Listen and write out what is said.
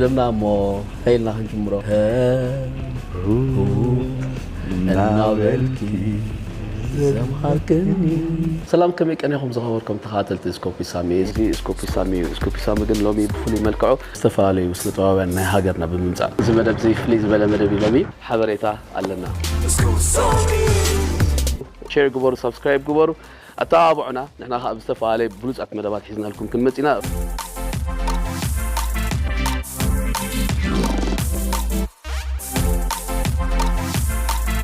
ደምና እሞ ከይልና ክንጅምሮ። እናበልኪ ዘምሃርክኒ። ሰላም፣ ከመይ ቀኒኹም ዝኸበርኩም ተኸታተልቲ ስኮፒ ሳሚ? እዚ ስኮፒ ሳሚ እዩ። ስኮፒ ሳሚ ግን ሎሚ ብፍሉይ መልክዑ ዝተፈላለዩ ስነ ጥበባውያን ናይ ሃገርና ብምምጻእ እዚ መደብ እዚ ፍልይ ዝበለ መደብ እዩ። ሎሚ ሓበሬታ ኣለና። ሼር ግበሩ፣ ሳብስክራይብ ግበሩ፣ ኣተባብዑና። ንሕና ከዓ ብዝተፈላለየ ብሉጻት መደባት ሒዝናልኩም ክንመጽእ ኢና።